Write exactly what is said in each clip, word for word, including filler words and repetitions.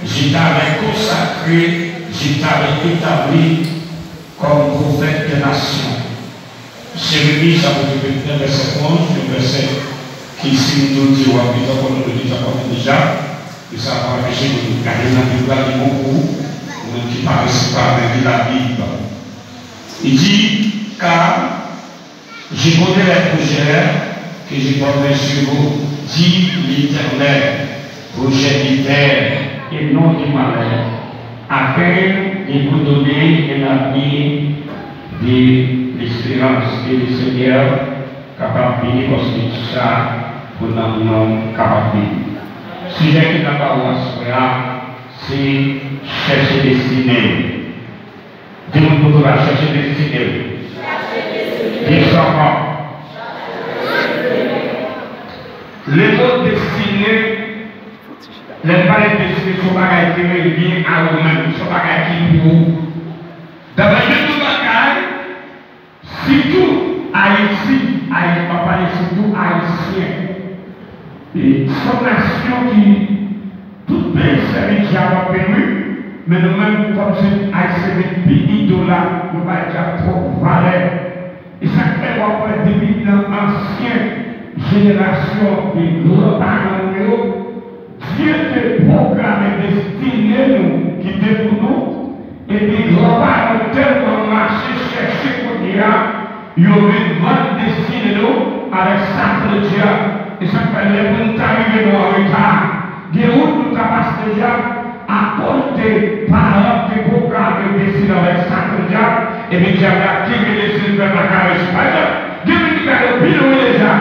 Je t'avais consacré, je t'avais établi comme prophète des nations. Jérémie chapitre vingt et un, verset onze, yon vèsè ki, si m te di w, w ap gentan konnen, w te gentan konnen deja, men sa pa anpeche nou gade nan Bib la, li bon pou ou, ou menm ki parèse pa, men li la Bib. Il dit, car je connais les projets que je porterai sur vous, dit l'Éternel, projets de paix et non de malheur, afin de vous donner un avenir de l'espérance. Ke le Senyè kapab beni konstitwi sa pou nanm nou kapab beni. Sijè ki nan pawòl aswè a, se chèche destine w. Di moun kote w la, chèche destine w. Di sa ankò. Le mo destine, lè n pale destine, se yon bagay ki relye a ou menm, se yon bagay ki pou ou. Daprè youn nan bagay, sitou Ayiti, Ayiti, m ap pale sitou Ayisyen. E se yon nasyon ki tout peyi sèvi dyab anpil wi, men nou menm kòm se Ayisyen vin pi idolat, nou bay dyab twòp valè. E sa k fè w ap wè depi nan ansyen jenerasyon de gran paran nou yo, Dye te pwograme destine nou ki te pou nou, epi gran paran nou tèlman mache chèche kounye a, yo vin vann destine nou avèk satan dyab. E sa k fè lè pou n ta rive nou an reta, gen wout nou ta pase dyab akoz de paran te pwograme destine avèk satan dyab, epi dyab la kenbe destine fè pa ka resi. Pa egzanp, gen moun ki gade w pi lwen deja.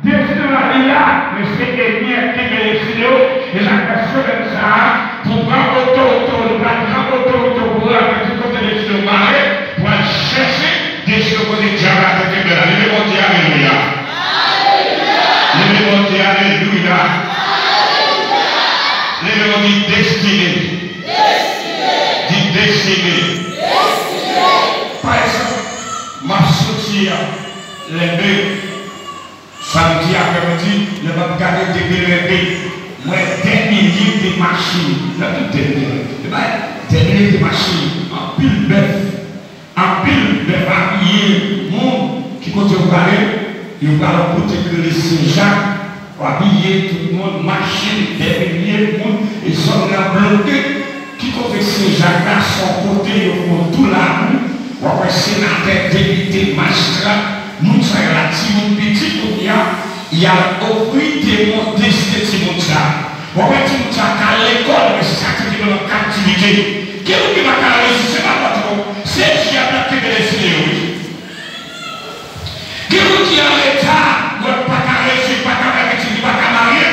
Destine w la li la, men se ènmi an ki kenbe destine w. E sa k fè semèn sa a, pou pran otorite w, nou pral pran otorite w pou rantre tout kote destine w mare, pou al chèche destine w kote dyab la te kenbe la. Leve Bondye, alelouya! Leve Bondye, alelouya! Leve Bondye, destine! Di destine! Pa egzanp, m ap soti a, lè de Samdi aprèmidi, lè m ap gade depi lè de, m wè dè milye de machin. Nan tout dè milye, e bay, dè milye de machin, anpil bèf, anpil bèf abiye, moun ki kote yo prale, yo pral yon kote k rele Senjak, yo abiye tout moun, machin, dè milye moun, e zòn nan bloke. Ki kote Senjak la, se yon kote yo fè yon tou labou, w ap wè senatè, depite, majistra, moun sa yo la, timoun piti kounye a, y al ofri demon destine timoun sa. W ap wè timoun sa ka al lekòl, men se sa ki te nan kaptivite. Gen moun ki pa ka reyisi, se pa fòt ou non, se dyab la ki kenbe destine yo, wi. Gen moun ki an reta, yo pa ka reyisi, pa ka fè pitit, pa ka marye,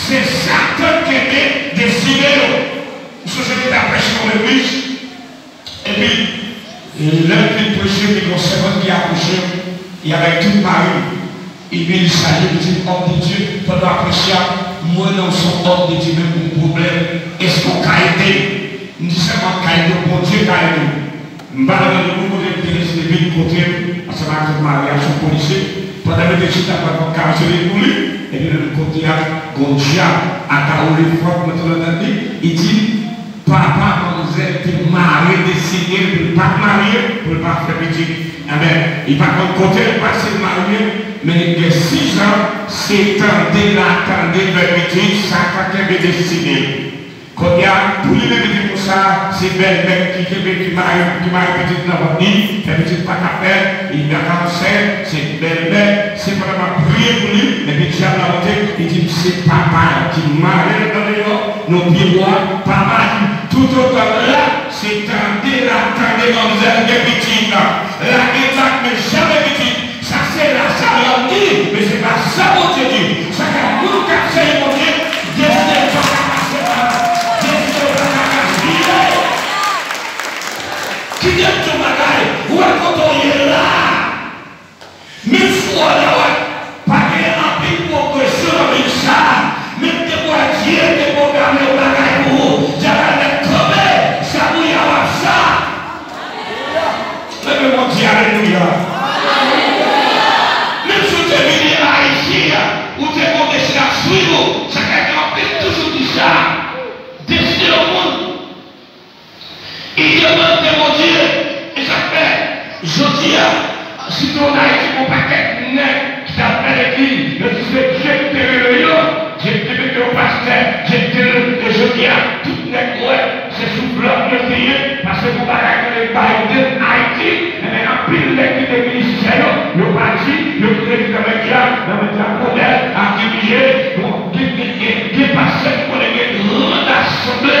se Satan ki kenbe destine yo. M sonje m te ap preche nan yon legliz, epi lè m fin preche, te gen yon sèvant ki apwoche m, e avèk tout mari m, epi li salye m, li di m, Homme de Dieu, pandan w ap preche a, m wè nan w se yon homme de Dieu, men gon pwoblèm, èske w ka ede m? M di sèlman, Ka ede w, Bondye ka ede w. M pa t nan yon kote m te deside vin kote m, ansanm ak tout mari a, se yon polisye. Pandan m te chita, m pran kòb karant mil pou li, epi menm kote a, gon dyab a ka woule fòt, mwen te nan tèt li, li di m, papa manmzèl te mare destine l pou l pa t marye, pou l pa fè pitit. Enben, li pa konn kote l pase l marye, men gen sizan, se tande l a tande fè pitit, Satan kenbe destine l. Kounye a, pou li menm, li di konsa, se bèlmè ki kenbe, ki mare, ki mare pitit nan vant li, fè pitit pa ka fèt, li pa ka ansent, se bèlmè, se pandan m ap priye pou li, epi dyab la monte, li di m se papa l ki mare l andeyò, nan pye bwa, papa l, toutotan l la, se tande l ap tande manmzèl gen pitit la, lage bak, men janm gen pitit. Sa se la sa lòm di, men se pa sa Bondye di. Sa fè moun k ap sèvi Bondye, destine pa ka pase mal, destine pa ka gaspiye. Kite m di w bagay, ou wè kote w ye la a, menm si w anlè w, pa gen anpil pwogresyon nan vil sa a, menm depi w wè Dye te pwograme yon bagay pou ou, dyab la mèt kanpe, sa pou y a w ap sa. Jodi a, si te w ann Ayiti, gen yon pakèt nèg ki t ap fè legliz, yo di se Dye ki te rele yo, Dye ki te mete yo pastè, Dye ki te rele, e jodi a, tout nèg wè se sou blòf yo te ye, paske gon bagay ki rele Biden Ayiti, enben, anpil nèg ki te minisitè yo, yo pati, yo kite legliz nan men dyab, nan men dyab modèl, ap dirije, bon, gen, gen, gen, gen pastè ki konnen gen gran asanble.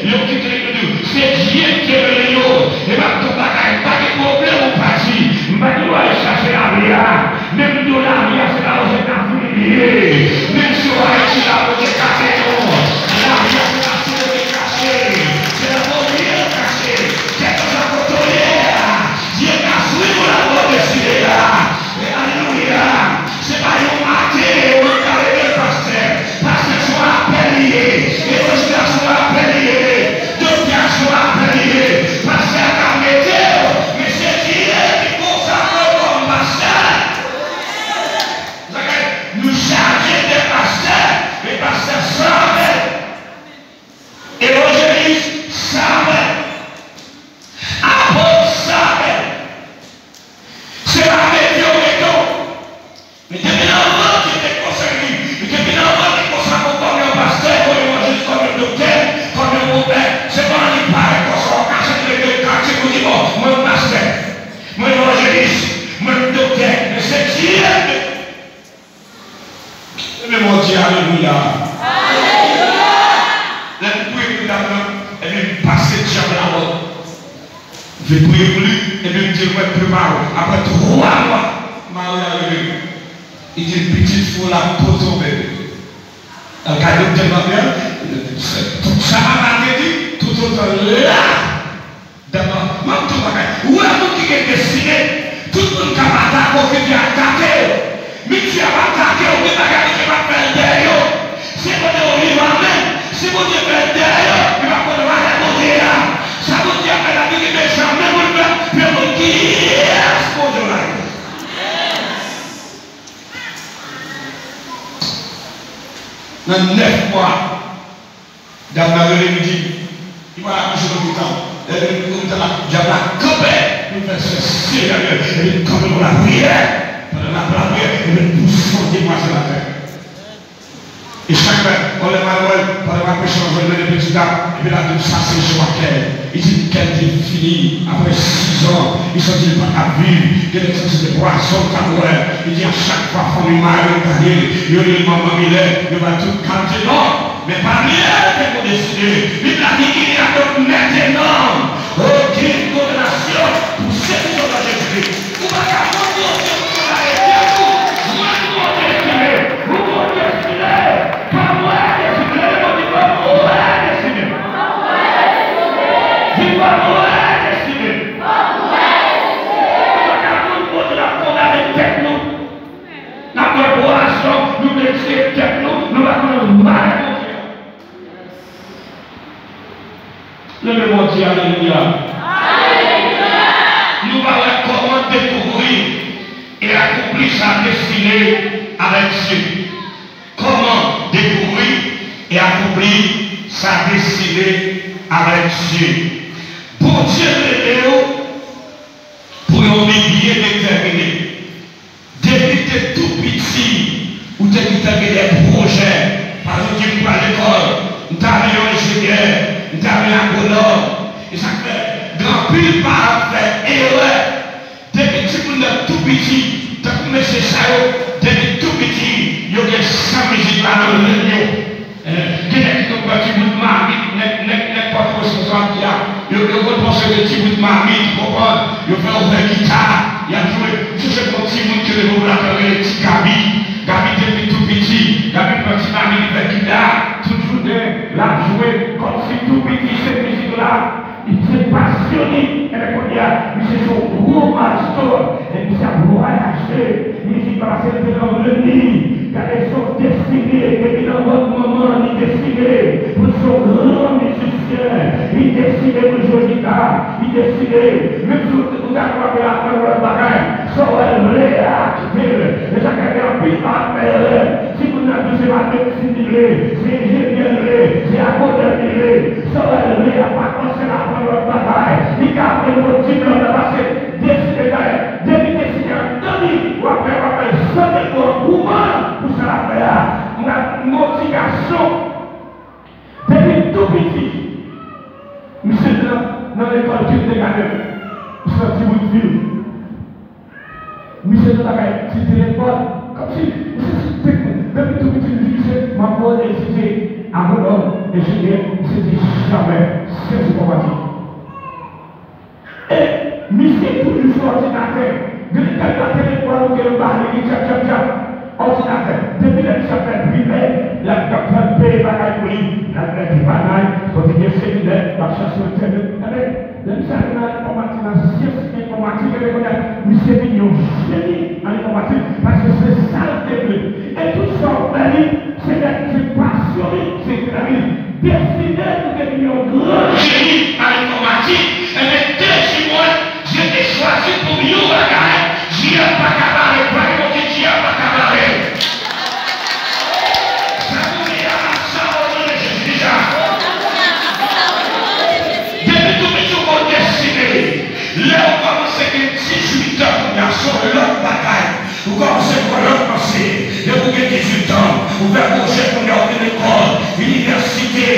Yo kite li, yo di, se Dye ki te rele yo. E m ap di w bagay, pa gen pwoblèm ou pati. M pa di w al chache lavi a. Menm di w lavi a, se pa Ozetazini li ye. Menm si w Ayiti la, Bondye ka mennen w. Lavi a, se pa sou yo te kache. Se nan Bondye l kache. Kèlkeswa kote w ye a, Dye ka jwenn ou la w deside a. E alelouya! Se pa yon maten ou ka rele l pastè. Pastè se yon apèl li ye. Evanjelis la se yon apèl li ye. Doktè a se yon apèl li ye. Pastè a ka mete w, men se Dye ki konsakre w kòm pastè. Sa fè nou chaje de pastè, men pastè san apèl. Evanjelis san apèl. Apot san apèl. Se pa mete w mete w. Men depi nan vant li te konsève li, depi nan vant li konsève w kòm yon pastè, kòm yon evanjelis, kòm yon doktè, kòm yon pwofèt, se pa li parèt konsa w ka chante legliz katye pou di, bon, mwen pastè, mwen evanjelis, mwen doktè, men se Dye ki. Leve men w di alelouya. Lè nou priye pou dam nan, ebyen, m pase dyab la wòl. M vle priye pou li, epi m di l, mwen prepare w. Apre twa mwa, mari a rele m. Li di l, pitit fi w la poto bebe. Al gade doktè m ap di, tout sa papa te di, toutotan la. Dam nan, m ap di w bagay. Ou wè moun ki gen destine, tout moun k ap atake w, ki vle atake w. Midi ap atake w, gen bagay Bondye p ap fè l dèyè yo. Se kote yo vivan menm. Si Bondye fè l dèyè yo, yo p ap konn valè Bondye a. Sa Bondye ap fè la, li gen Benjamen pou l fè, pou yo konn kiyès Bondye w la ye. Nan nèf mwa, dam nan rele m, li di, li pral akouche lopital. Lè l rive lopital la, dyab la kanpe pou l fè sè sezaryen. Epi l kanpe pou lapriyè. Pandan l ap lapriyè, epi l pouse yon demwazèl atè. E chak lè, yon lè m al wè l, pandan m ap pèse, m ap jwenn l nan de peti dam, epi l ap di m sa se Joaquin. Li di m kè l te fini, apre sizan, li santi l pa t ap viv, gen lè l santi se pwazon l t ap bwè. Li di a chak fwa fanmi mari l gade l, yo rele l manman Milè, yo ba l tout kalite non. Men pa bliye, te gon deside. Bib la di, il y a donc maintenant aucune condamnation pour ceux qui sont dans Jésus-Christ. Ou pa ka mande Bondye pou l arete ou. Mande Bondye deside. Ou gon deside. Fanm ou a deside. Leve men w di, fanm ou a deside. Di, fanm ou a deside. Ou pa ka mande Bondye l ap kondane tèt nou. N ap bwè bwason, nou vle tiye tèt nou, nou pa konn valè Bondye a. Leve men w di alelouya. Nou va wè kòman dekouvri e akonpli sa destine avèk Dye. Kòman dekouvri e akonpli sa destine avèk Dye. Bondye rele w pou yon bi byen detèmine. Depi w te tou piti, ou te gentan gen de pwojè. Pa egzanp, di m pral lekòl, m ta vle yon enjenyè, m ta vle agwonòm. E sa k fè, gen anpil paran k fè erè. Depi timoun nan tou piti, tankou mesye sa yo, depi tou piti, yo gen san mizik la nan venn yo. Eh, gen nèg ki konn pran ti bout mamit, nèg, nèg, nèg Pòtoprens konsa m di a, yo, yo konn pran se de ti bout mamit, ou konprann? Yo fè ouvè gita, y ap jwe. M sonje gon timoun ki rele Bob Lacan, rele Ti Gaby. Gaby depi tou piti, Gaby pran ti mamit, li fè gita, tout jounen, l ap jwe, kòmsi tou piti se mizik la. Li te pasyone, enben kounye a, misye se yon gwo maestro, e misye ap vwayaje, mizik la pase l te nan veni, gade se yon destine, depi nan vant manman li deside, pou l se yon gran mizisyen, li deside pou l jwe gita, li deside, menm si ou ta kapab aprann lòt bagay, sa w wè l vle a, kite l, e sa k fè gen anpil paran k fè erè, timoun nan di se pa medsin li vle, se enjenyè l vle, se agwonòm li vle, sa w wè l vle a, pa fòse l aprann lòt bagay. Li ka aprann yon diplòm nan pase, deside dayè, Nan lekòl ki m te gade, m santi bout vil. Misye nan bagay ti telefòn. Kòmsi misye se tek moun. Depi tou piti m di misye, m ap vle etidye agwonòm, enjenyè, misye di jamè, syans enfòmatik. E misye toujou sou òdinatè. Gen lè l pa telefòn ou gen yon bagay li tchap tchap tchap. Òdinatè. Depi lè misye ap fè primè, l ap ap fè peye bagay pou li. L ap fè ti bagay, kote gen seminè, l ap chache entènèt. Ebyen, lè misye ale nan enfòmatik, nan syans enfòmatik, ebyen kounye a, misye vin yon jeni an enfòmatik, paske se sa l te vle. E tout sa w wè li, se nèg ki te pasyone, se nèg ki deside pou te vin yon gran jeni an enfòmatik. Ebyen, te di mwen, je te chwazi pou m yon bagay, J F pa ka bare, pa gen moun ki J F pa ka bare. Sa pou di a, sa w nan Jezi deja. Depi tou piti w konn destine. Lè w kòmanse gen dizuit an kounye a, se yon lòt bagay. Ou kòmanse pran lòt panse. Depi w gen dizuit an, ou fè pwojè kounye a, ou gen lekòl, inivèsite.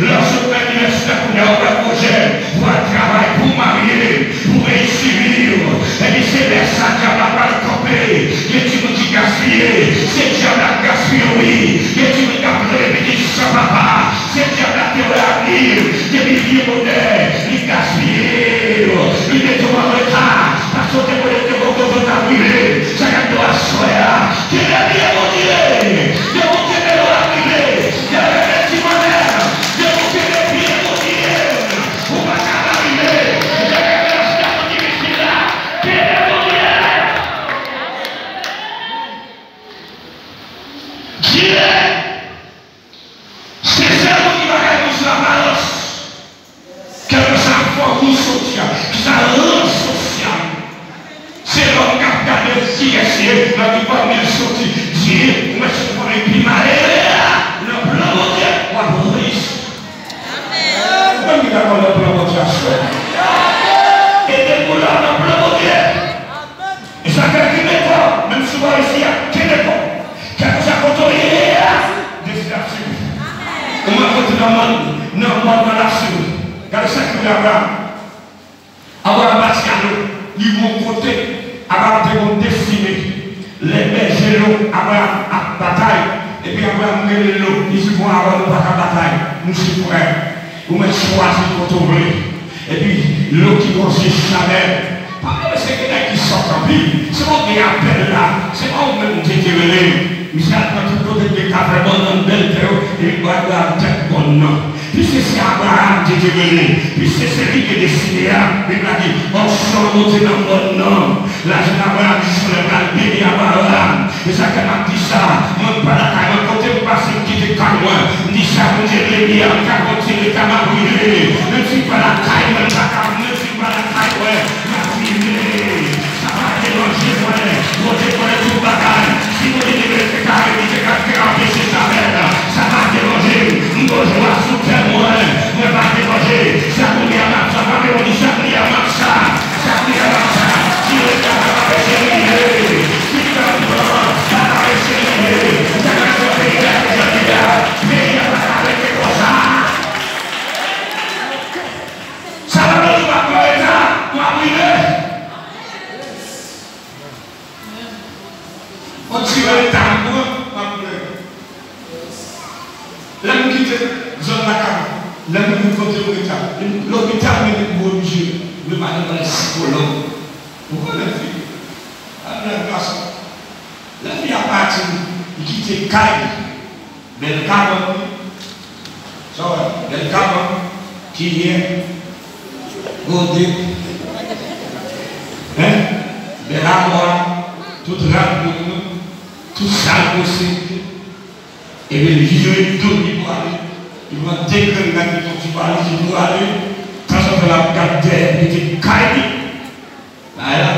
Lè w sot nan inivèsite kounye a, ou fè pwojè, ou al travay, pou w marye, pou w reyisi vi w. Epi se lè sa dyab la pral kanpe. Gen timoun ki gaspiye, se dyab la k gaspiye w, wi. Gen timoun k ap leve pitit san papa, se dyab la te wè avni w. Depi l vye bonè, li gaspiye w, li mete w an reta. Paske w te konnen te gon kote w t ap rive. Sa k ap di w aswè a, kenbe pye Bondye. Depi w kenbe l, w ap rive. Depi w kenbe ti mannèv, depi w kenbe pye Bondye, ou pa ka pa rive. Depi w kenbe asyèl difisil la, kenbe Bondye. Dye, se sèl moun ki pa ka jwe sou aparans. Kèlkeswa fòm ou soti a, kisa rans sosyal ou, se lòm k ap gade kiyès li ye, nan ki fanmi l soti. Dye, ou mèt sot fanmi pi malere a nan plan Bondye, w ap reyisi. Ou menm ki dakò nan plan Bondye aswè a, ede pou lè w nan plan Bondye. E sa fè kenbe kò, menm si w pa reyisi a, kenbe kò. Kèlkeswa kote w ye a, Jezi ap swiv ou. Ou mèt rete nan mòn, nan mòn nan l ap swiv ou. Gade sa k rive Abraram. Abraram pati a Lo, li rive yon kote, Abraram te gon destine. Lè bèje Lo, Abraram ap batay, epi Abraram rele Lo, li di, bon, Abraram, ou pa ka batay, nou se frè. Ou mèt chwazi kote w vle. Epi, Lo ki gon zye chanèl. Pa bliye, se gen nèg ki sòt anpil. Se bon gen apèl la. Se pa ou menm Dye te rele. Misye al pran tout kote ki te ka fè bòn nan bèl tè yo, epi bay Abraram tèt bòn nan. Piske se Abraram Dye te rele, piske se li ki destine a, Bib la di, onksyon an monte nan bòn nan. Lajounen Abraram jis lè pral beni Abraram. E sa k fè m ap di sa, mwen pa lakay mwen, kote m pase m kite kay mwen, m di sa Bondye vle m ye a, m ka kontinye ka m ap rive. Menm si m pa lakay mwen, m pa ka, menm si m pa lakay mwen, m ap rive. Sa pa deranje mwen, Bondye konnen tout bagay. Si Bondye te vle te ka evite, te ka anpeche sa fèt, sa pa deranje m. M gon jwa sou tè mwen, mwen pa deranje. Sa kounye a m ap sa, pa vle di sa kounye a m ap sa. Sa ki kapab sa, ki rete kapab anpeche m rive. Ki kapab pran, pa ka anpeche m rive. Sa k ap fè peyi a, peyi a, peyi a pa ka rete konsa. Sa pa vle di w ap nan reta, w ap rive. On ti reta m pran, w ap plere. Lè m kite zòn lakay mwen, lè m rive kote m rete a, lopital mete m bò oblije, mwen pa gen pale sikològ. Ou konnen fi, a blag gason. Lè fi a pati, li kite kay li, bèl kabann li, sa w wè, bèl kabann, kiyè, gode, en, bèl amwa, tout rad moun nan, tout sa l posede. Epi l vire do li pou ale. Li pran de grenn rad li, fon ti valiz li pou ale. Tanzantan l ap gad dèyè, li te kay li. Bagay la.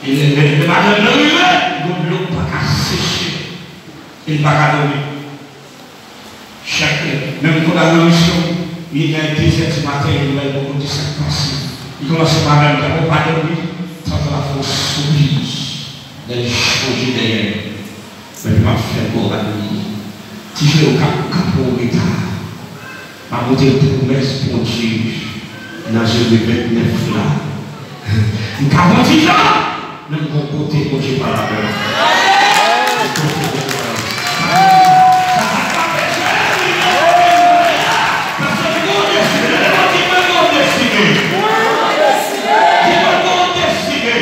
E lè, lè, lè madanm nan rive, gon dlo pa ka seche. E l pa ka dòmi. Chak lè, menm kounye a nan misyon, li gen de zè di maten, li wè l bò kote sa k pase. Li kòmanse pale, li pa dòmi, tanzantan l ap fè yon soupir. Lè l chonje dèyè l. Epi m ap fè moral li. Ti frè, ou ka, ou ka pran yon reta. M ap montre l pwomès Bondye. Nan Jezi vennèf la. M ka pran ti jan, men m gon kote Bondye pa ladan l. M gon kote Bondye pa ladan l. Sa pa ka peche li, non, non, non, non. Paske m gon destine. Leve men w, di, mwen gon destine. Di, mwen gon destine.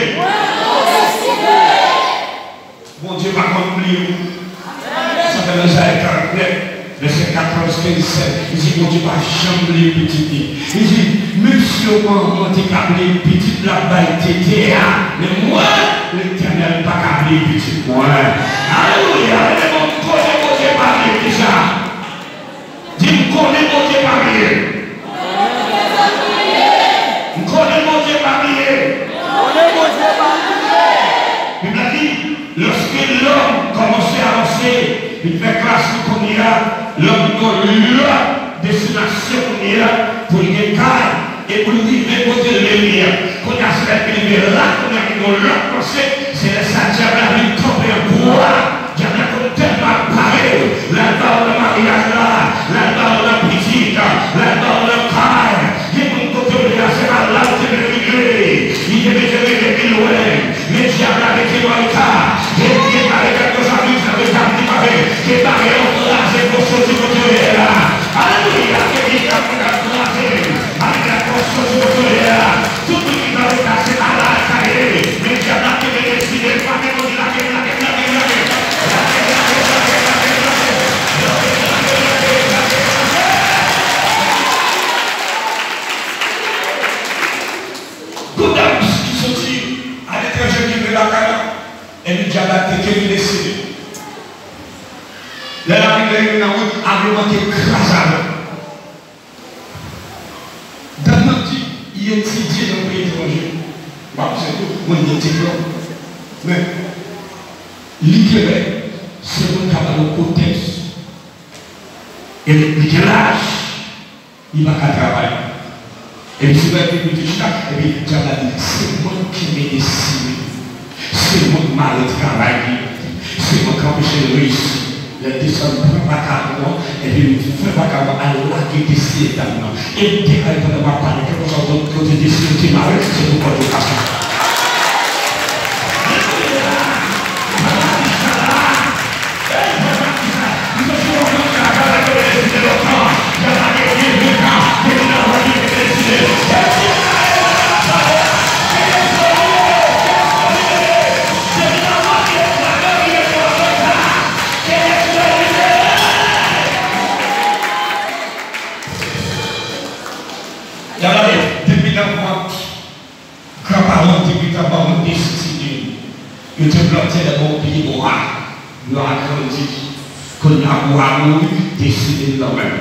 Bondye pa konn bliye moun. Sa fè nan Izayi karant nèf, vèsè katòz, kenz, sèz, li di, Bondye pa janm bliye pitit li. Li di, menm si yon manman te ka bliye pitit l ap bay tete a, men mwen, Letènèl, m pa ka bliye pitit mwen. Alelouya! Leve men w, m konnen Bondye pa bliye. Kisa? Di, m konnen Bondye pa bliye. M konnen Bondye pa bliye. Bib la di, lòske lòm kòmanse avanse, li fè klas li kounye a, lòm gen yon lòt destinasyon kounye a pou l gen kay. E pou l rive kote l vle ye a. Kounye a, se lè l rive la, kounye a, gen yon lòt panse, se lè sa dyab la vin kanpe an gwo a. Dyab la konn tèlman ap pare w, l al ba w nan maryaj la, l al ba w nan pitit, l al ba w nan kay. Gen moun kote w ye a, se pa la l te vle rive. Li te bezwen rive pi lwen. Men dyab la mete w an reta. Gen, gen barikad yo fabrik, sa vle di, sa vle di, ke barè yo kraze pou w soti kote w ye la. Alelouya, ke li ka kraze. Malgre fòs yo sou kote w ye a, tout moun ki pa reta, se pa la l ta ye. Men dyab la te vle deside, pa gen moun ki lage, lage, lage, lage. Gon dam ki soti aletranje ki vle lakay la, epi dyab la te kenbe deside. Lè l ap rive nan wout, avyon an te kraze avè l. Dam nan di, li etidye nan peyi etranje. W ap di tou, mwen gen diplòm. Men, li te wè, se moun k ap ba l yon kout tèks. E li gen laj, li pa ka travay. Epi se lè li te chita, epi dyab la di, se mwen ki kenbe deside. Se mwen k mare travay li. Se mwen k anpeche l reyisi. Lè l desann pran vakabon an, epi m fè vakabon an al lage deside dam nan. E m te ale pandan m ap pale, kèlkeswa kote deside te mare, se pou kòd yo kase. Gade, depi nan vant, granparan te gentan ba mwen deside. Yo te plante nan yon pye bwa. Yo agrandi. Kounye a, bwa a mouri, deside l nan men m.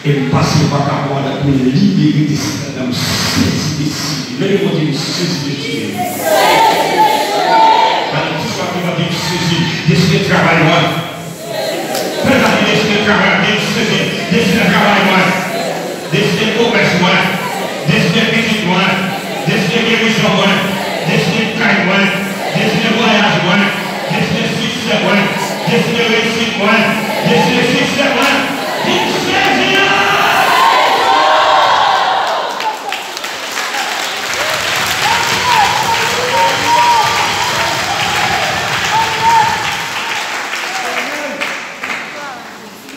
E m pase vakabon an, men libere deside nan men m, sezi deside. Leve men w, di, m sezi deside. Gade, tout sa ki mande, m sezi. Deside travay mwen. Fè sa ki deside travay, di, m sezi. Deside travay mwen. Deside komès mwen. Deside pitit mwen. Deside gerizon mwen. Deside kay mwen. Deside vwayaj mwen. Deside siksè mwen. Deside reyisit mwen. Deside siksè mwen. Di, m sezi a!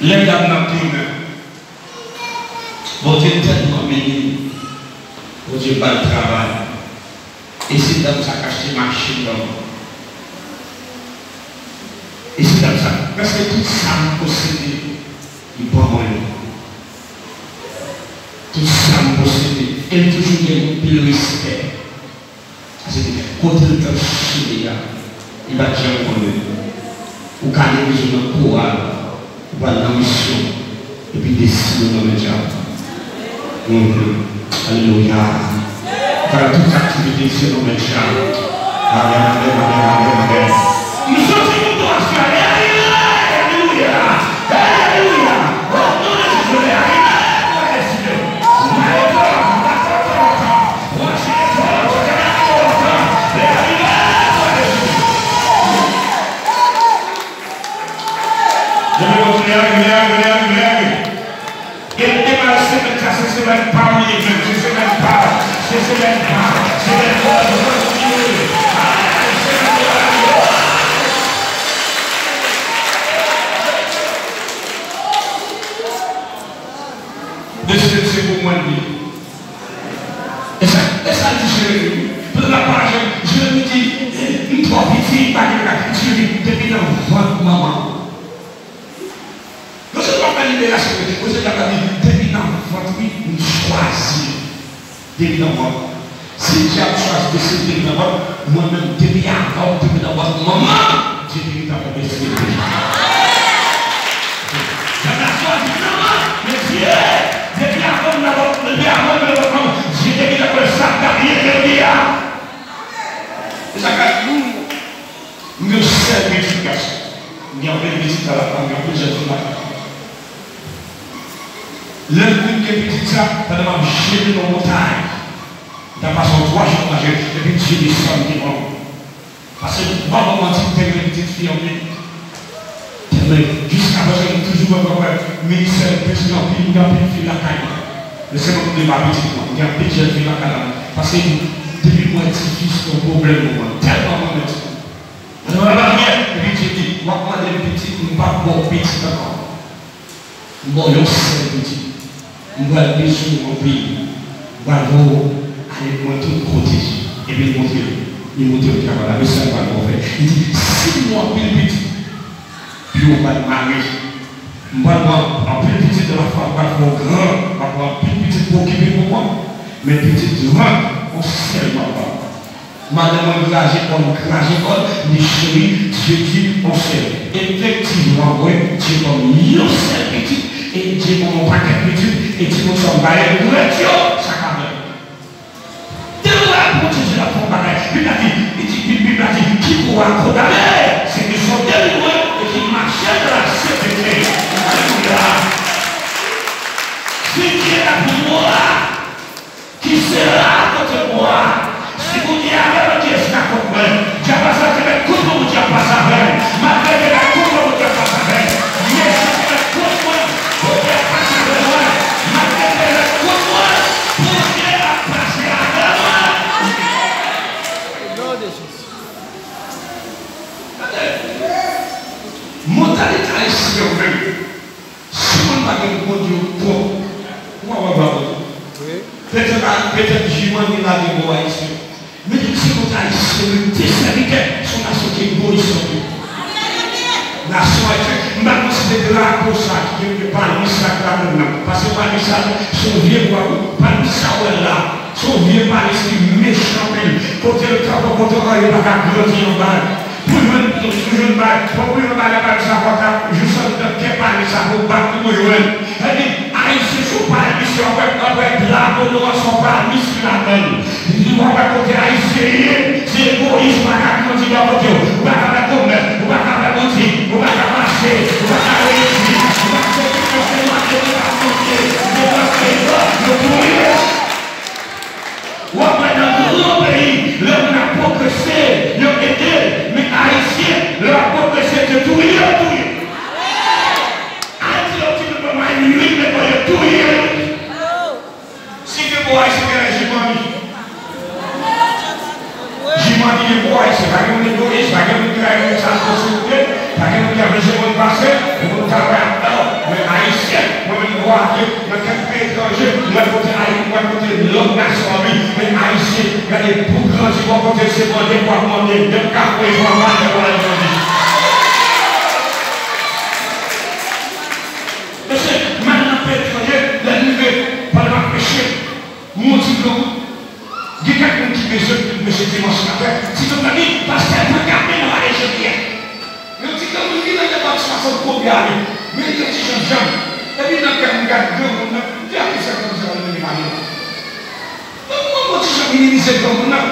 Lè dam nan tounen, Bondye tèlman beni l, Bondye ba l travay. E se dam sa k achte machin nan. E se dam sa, prèske tout sa m posede, li ban mwen yo. Tout sa m posede, e l toujou gen anpil respè. Paske kote l t ap chile a, li pa t janm konnen. Ou ka gen vizyon nan koral, ou pral nan misyon, epi deside w nan men dyab. Mhm. Alelouya. Ou ka nan tout aktivite, se nan men dyab. Amèn, amèn, amèn, amèn, amèn. M soti pou twa sè. Alelouya. Alelouya. O non de Jezi, alelouya. Leve kontinye, leve, leve, leve, leve. E demen semèn sa, se semèn pa w li ye menm, se semèn pa w. Se semèn pa, semèn pa, semèn pa. Mesye, se pou mwen li ye. E sa, e sa l di Jeremi. Pandan l ap pale ak Jeremi, Jeremi di, "M twò piti, m pa gen bagay." Jeremi, depi nan vant manman. Yo se pa fè liberasyon, yo se pa di, "Depi nan vant, wi, m chwazi." Depi nan vant. Si dyab chwazi deside depi nan vant, mwen menm, depi avan m te nan vant manman, Dye te gentan fè m deside deja. Dyab la chwazi m nan vant, men Dye, depi avan m nan vant, depi avan m nan vant manman, Dye te gentan konn sa m t ap ye jodi a. E sa k fè, m gen yon sèl pitit gason. M gen anpil pitit nan lafanmi, m gen anpil jèn fi nan lafanmi. Lè m fin gen pitit sa, pandan m ap jere nan montay, m t ap pase yon twa jou nan manje, epi Dye desann devan m. Paske m pa ba w manti, m te renmen pitit fi anpil. Tèlman, jiskaprezan, m toujou wè, wè, wè, ministè yo bezwen anpil, m gen anpil fi lakay mwen. Men se mwen ki dwe ba pitit mwen. M gen anpil jèn fi lakay la. Paske depi m wè tifi, se yon pwoblèm pou mwen. Tèlman mwen renmen tifi. Mwen pa gen, epi Dye di, w ap mande m pitit, m p ap ba w pitit ankò. M ba w yon sèl pitit. M pral bezwen w anpil. M pral voye w ale mwen tout kote. Epi l montre l. Li montre l travay la. Men sa m pral ba w fè. Li di, si m ba w anpil pitit, pi w pral mare. M pral ba w anpil pitit de la fwa, m pral fè w gran. M pral ba w anpil pitit pou okipe pou mwen. Men pitit gran, yon sèl m ap ba w. Madanm mwen graje kò l, graje kò l, li cheri, Dye di, yon sèl. Efektivman, wi, Dye ban m yon sèl pitit, e Dye ban m yon pakèt pitit, e timoun sa m ba yo regrèt yo, sa ka fèt. Depi w wè Bondye di l ap fè yon bagay, Bib la di, li di, Bib, Bib la di, quiconque a condamné, se ki sote li mwen, e ki mache nan la sentete. Alelouya. Si Dye la pou mwen, ki sera kote mwen? Si Bondye avè mwen, kiyès k ap kont mwen? Dyab la sa te mèt kont mwen, Bondye ap pase avè m. Malgre te mèt kont mwen, Bondye ap pase avè m. Mechan te mèt kont mwen, Bondye ap pase avè mwen. Malgre te mèt kont mwen, Bondye ap pase avè mwen. Gade, mantalite ayisyen yo menm. Si moun pa gen Bondye, w twòp. Ou pa wè bwa Bondye. Wi. Petèt a, petèt Jimani lage bò ayisyen. Men tout se kote ayisyen rete sèvitè, se yon nasyon ki egoyis anpil. Nasyon ayisyen, m pa konn si se drapo sa ki gen palmis la ki ladann nan. Paske palmis la, se yon vye bwa, palmis sa w wè la. Se yon vye palmis ki mechan anpil. Kote l kanpe, kote anyen pa ka grandi anba l. Pou jwenn, pou jwenn bay, pou jwenn bay la palmis la, fò w ta jis andedan kè palmis la pou w bat pou w jwenn. Epi, ayisyen se yon palmis, w ap wè, w ap wè drapo nou an se yon palmis ki ladann. Li w ap wè kote ayisyen ye, se egoyis, ou pa ka grandi bò kote w. Ou pa ka fè komès, ou pa ka fè boutik, ou pa ka mache, ou pa ka reyisi, ou pa ka fè tout sa, se manje, ou pa ka manje, ou pa ka fè, yo touye. W ap wè nan gran peyi, lè moun ap pwogrese, yo ede l, men ayisyen, lè w ap pwogrese, se touye yo touye. Ayiti, yo di nou pa mari wi, men bon, yo touye yo. Si gen bò ayisyen, gen Jimani. Jimani gen bò ayisyen, pa gen moun egoyis, pa gen moun ki rayi moun sa posibite, pa gen moun ki ap jije moun pase, moun travay ap fè, men ayisyen, mwen menm bò ayisyen, nan kèk peyi etranje, mwen kote Ayiti, mwen kote lòt nasyon anvi, men ayisyen, gade pou grandi bò kote se mande pou ap mande, menm kafou e pran mal pou al grandi. Mesye, m al nan peyi etranje, lè m rive, pandan m ap preche, m yon ti granmoun. Gen kèk moun ki bezwen vin preche dimanch maten. Si tout moun di, pastè, pa ka vin pale jodi a. Yon ti granmoun ki nan gen bak swasant konbyen ane. Men li yon ti jènjan. Epi nan kè m gad granmoun nan, m di, a ki sa granmoun sa yo rele pale la? Donk, mwen, mwen ti jan minimize granmoun nan.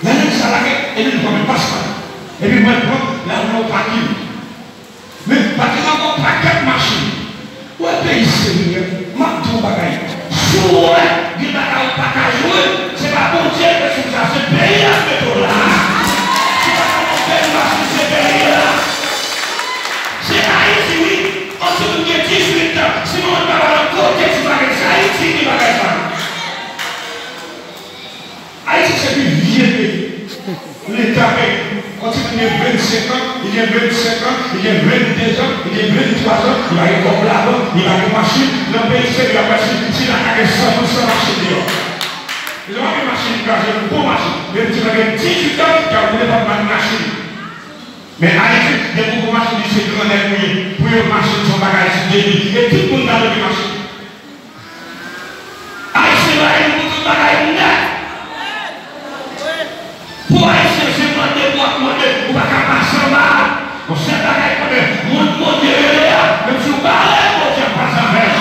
Lè nèg sa lage, epi l pran men pas la. Epi mwen pran, l al nan yon pakin. Men, pa te nan yon pakèt machin. Ou wè peyi serye, m ap di w yon bagay. Si w wè gen bagay ou pa ka jwe, se pa Bondye k mete w sa, se peyi a k mete w la. Si w pa ka monte yon machin, se peyi a. Se Ayiti, wi. Yon timoun gen dizuit an, si manman l pa ba l yon kote ti bagay, se Ayiti ki bagay sa. Leta peyi, yon timoun gen vennsenk an, li gen vennsenk an, li gen venndezan, li gen venntwazan, li pa gen kòb labank, li pa gen machin, nan peyi serye ap pase, si la ka gen san moun san machin deyò. Li pa gen machin li kraze, yon bon machin. Menm timoun gen dizuit an, ki ap woule pa machin. Men Ayiti, depi ou gon machin, li se grandèt ou ye. Pou yo, machin se yon bagay sou demi. E tout moun ta dwe gen machin. Ayisyen ba yo pou tout bagay nèt. Pou Ayisyen, se mande pou w ap mande, ou pa ka pase anba. Yon sèl bagay konnen, moun Bondye rele a, menm si w bare, Bondye ap pase avè l.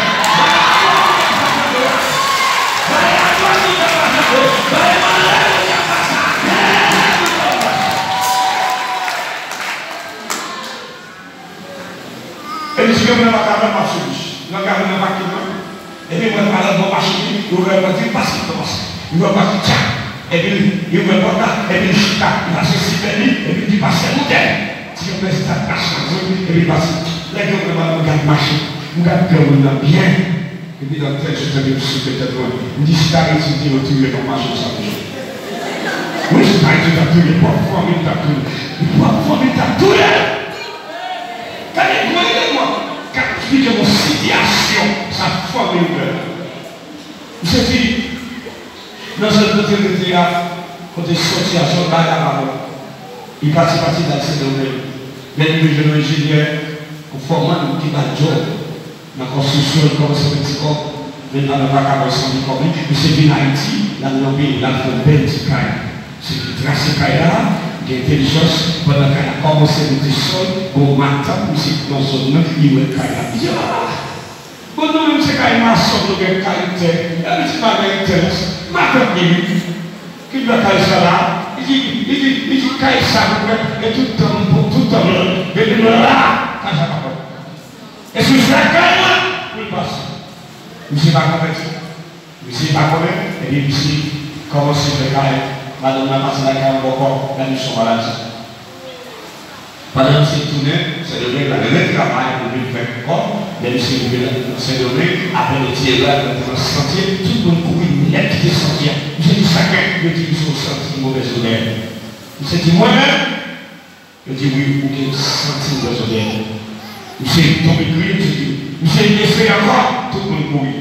Bare a dwat, Bondye ap pase avè l. Bare malè, Bondye ap pase avè l. Epi si gen moun nan pa ka fè, m ap sou bouch. Nan ka moun nan pa ki nan. Epi mwen pa nan bon machin li, yo wè mwen di pas ki kòmanse. Yo wè pas ki tchak. Epi yo wè pòt la, epi li chita, li pase sipè li, epi li pase boutèy. Ti yon pèsi sa pa chanje, epi li pase. Lè gen moun nan gad machin, m gad kè moun nan byen. Epi nan tèt yo tande m souke tèt mwen. M di si ta rete yo touye m ap mache sa toujou. Wi, si ta rete yo t ap touye m, pwòp fanmi m t ap touye m. Pwòp fanmi m t ap touye m. Gade gwo eleman k ap esplike yon sitiyasyon sa fanmi m fè. Misye di, nan zòn kote l rete a, kote l soti a, se yon bagay la pa bon. Li pati, pati, l al Sendomeng. Lè l rive jwenn yon enjenyè, yon fòman ki ba l djòb. Nan konstriksyon, li kòmanse fè ti kòb, men l pa nan vakabon san fè kòb li. Misye vin Ayiti, l al nan peyi l, l al fè yon bèl ti kay. Se li trase kay la, gen entèlijans, pandan kay la kòmanse mete sòl, gon matant, misye nan zòn nan, li wè kay la. Li di, ah! Bon, nou menm se kay mason, nou gen kay tè. Epi ti bagay tè, matant li, wi. Ki dwa kay sa la? Li di, li di, li di, kay sa, pou mwen, e tout tan, pou tout tan, depi mwen la, kay sa pa bon. E sou sa kay mwen pou l pase. Misye pa konvèti. Misye pa konnen, epi misye kòmanse fè kay. Madanm nan pase lakay ankò, gade misye maladi. Pandan misye tounen, Sendomeng la retravay pou vin fè kòb, lè misye rive nan Sendomeng, apre de ti erè, nan santye, tout moun kouri nèt kite santye a. Misye di sa k fè, yo di misye yon santi movèz odè. Misye di, mwen menm, Yo di, wi, ou gen santi w bezwen dèyè. Misye tonbe kriye, misye di, misye eseye ankò, tout moun kouri.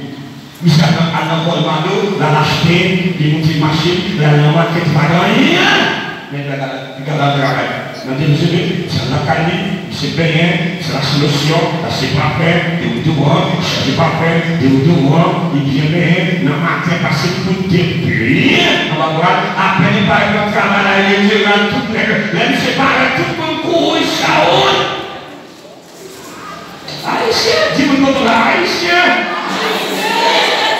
Misye al nan, al nan Colmado, l al achte, li moute machin, li al nan makèt, li pa gen anyen. Men li gad, li gad al travay. Nan de jou, misye al lakay li, misye benyen, misye lache losyon, lache pafen, deodorant, chanje pafen, deodorant, li byen benyen, nan maten, pase kout de pye anba bra l, apèn li parèt nan travay la, li retire l, tout nèg, lè misye parèt, tout moun kouri, chawoun. Ayisyen, di moun kote w la, Ayisyen.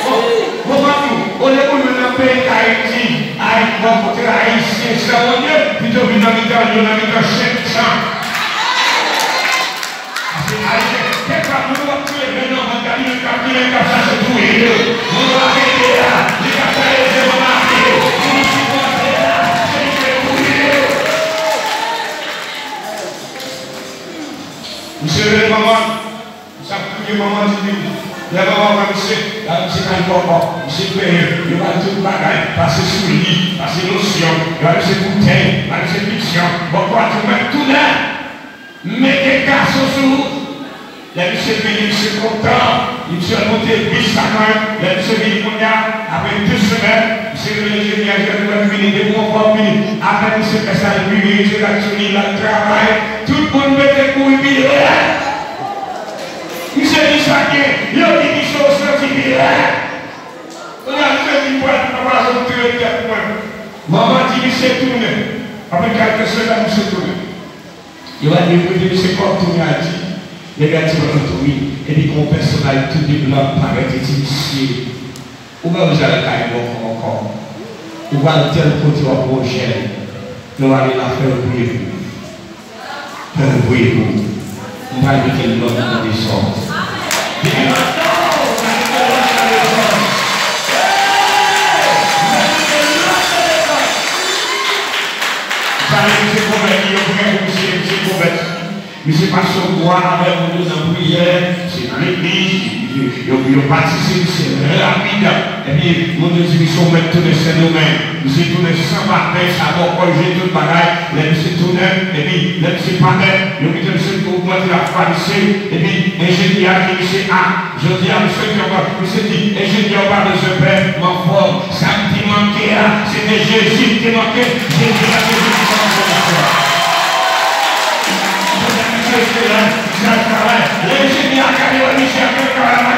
Bon, bon, m ap di w, olye pou nou nan peyi Dayiti, ay, rankontre Ayisyen, chawoun yo, pito vin nan mitan yo, nan mitan chen, chan. Paske Ayisyen, kèk fwa moun w ap touye menm nan vant, gade moun k ap touye, k ap chache touye yo. Moun w ap ede a, li k ap fè ede moun ap viv. Moun w sipòte a, se li k ap touye yo. Misye rele manman l. Misye ap touye manman l, di li. Lè manman wè misye, la misye kay kòkò. Misye benyen, yo ba l tout bagay, pase sou li, pase losyon, yo ba misye boutèy, ba misye misyon. Bon, kwa di mwen tounen. Mete gason sou wout. Lè misye vini, misye kontan. Misye al monte bis la kanmenm. Lè misye vini kounye a, apre de semèn, misye rele enjenyè, enjenyè vini, depi w ankò vini. Apre misye fè sa, l vini, enjenyè sou li, l al travay. Tout moun mete kouri pi rèd. Misye di sa k gen, yo di misye w santi pi rèd. Kounye a misye di, pral nan prizon, tire tèt mwen. Manman di misye tounen. Apre kèlke semèn, misye tounen. Yo al depoze misye kòb tounen Ayiti. Nèg la di, "Mwen, tou wi." Epi gon pèsonaj tou de blan parèt, li di, "Mesye, ou pa bezwen al kay bòkò ankò. Ou pral tèl kote, w ap wè yon jèn. Lè w ale la, fè yo priye pou ou. Fè yo priye pou ou. M pral mete lòd nan dezòd." Depi maten, w pral mete lòd nan dezòd. Hey! M pral mete lòd nan dezòd. Sa vle di se pwofèt li, yo prè pou misye, misye pwofèt. Misye pase yon bwa avèk moun yo nan priyè, se nan legliz, li, li, Yo, yo batize misye rapid. Epi, moun yo di misye ou mèt tounen Sendomeng. Misye tounen san papye, sa bò kò l jwe tout bagay. Lè misye tounen, epi, lè misye parèt, yo kite misye pou ogmante lafwa misye. Epi, enjenyè a di misye, a, jodi a, misye di ankò, misye di, enjenyè, ou pa bezwen pè, m anfòm. Sa m te manke a, se te Jezi m te manke. Jezi a, Jezi ki fè m fè misye. Jodi a, misye se la. Sa travay. Lè enjenyè a gade wè misye ap fè travay la,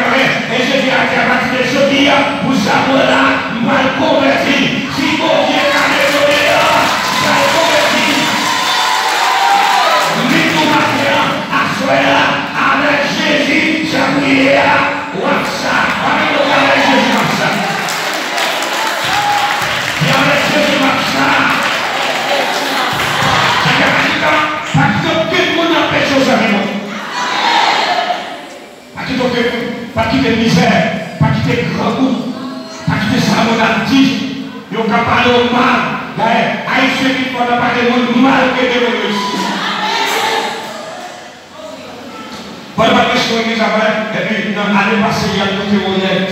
enjenyè a di, apati de jodi a, pou sa mwen la, m pral konvèti. Si Bondye ka netwaye a, m pral konvèti. M vin pou maten an, aswè a, avèk Jezi, jan m ye a, w ap sa. Ann nou avèk Jezi, w ap sa. Di avèk Jezi, w ap sa. Sa fè pa di tan. Pa kite okenn moun anpeche w sèvi Bondye. Pa kite okenn moun, pa kite mizè, pa kite grangou, pa kite sa moun ap di. Yo ka pale w mal. Dayè, Ayisyen vin fò nan pale moun mal ke demoun yo isi. Pandan m ap preche nan legliz la, epi nan ane pase, y ap monte Onèt.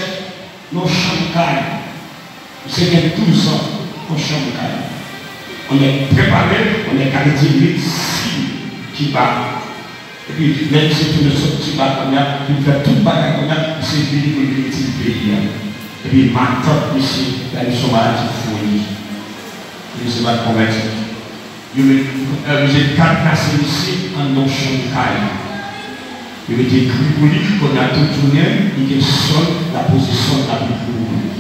Nan yon chanm kay. Misye gen douz an, yon chanm kay. Onèt prepare, Onèt gade di medsin Kiba. Epi, lè misye tounen sot Kiba kounye a, li fè tout bagay kounye a, misye vini pou l vin itil peyi a. Epi, matant misye, la li se yon maladi foli. Misye pa t konvèti. Yo met, yo oblije kadnase misye anndan yon chanm kay. Yo mete gri pou li, kounye a tout jounen, li gen sòn, l ap poze sòn, l ap ekri pou li.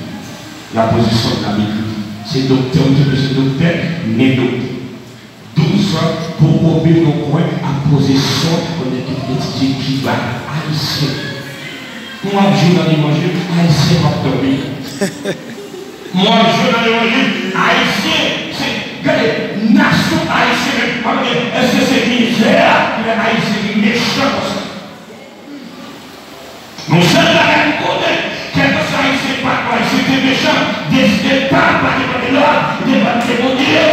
L ap poze sòn, l ap ekri. Se doktè, ou te bezwen doktè, men doktè. Douz an, poko vin nan kwen, ap poze sòn, kounye a ki etidye Kiba, Ayisyen. Mwen ap jwe nan levanjil, Ayisyen p ap dòmi. Mwen jwe nan levanjil, Ayisyen, se, gade, nasyon ayisyen menm, pa konnen, èske se mizè a ki fè Ayisyen vin mechan konsa? Yon sèl bagay m konnen, kèlkeswa Ayisyen pa kwè Ayisyen te mechan, deside pa, pa depann de lòd, depann de Bondye.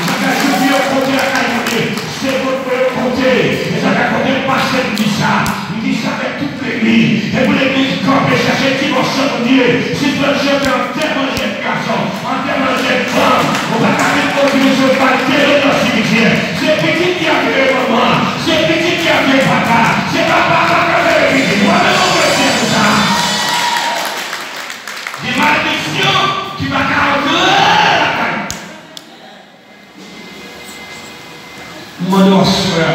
Bagay yo di yo konte lakay Bondye, se kot pou yo konte. E sa fè kote m pase m di sa, m di sa avèk tout Legliz, e pou legliz kanpe chèche dimansyon Bondye. Si fè l chante antèman jèn gason, antèman jèn fanm, ou pa ka vin kontinye sou bal tere nan simityè. Se pitit ki ap veye manman, se pitit ki ap veye papa, se papa a pa ka veye pitit. Ou pa menm yon kretyen pou sa. Gen malediksyon ki pa ka antre lakay. M mande w aswè a,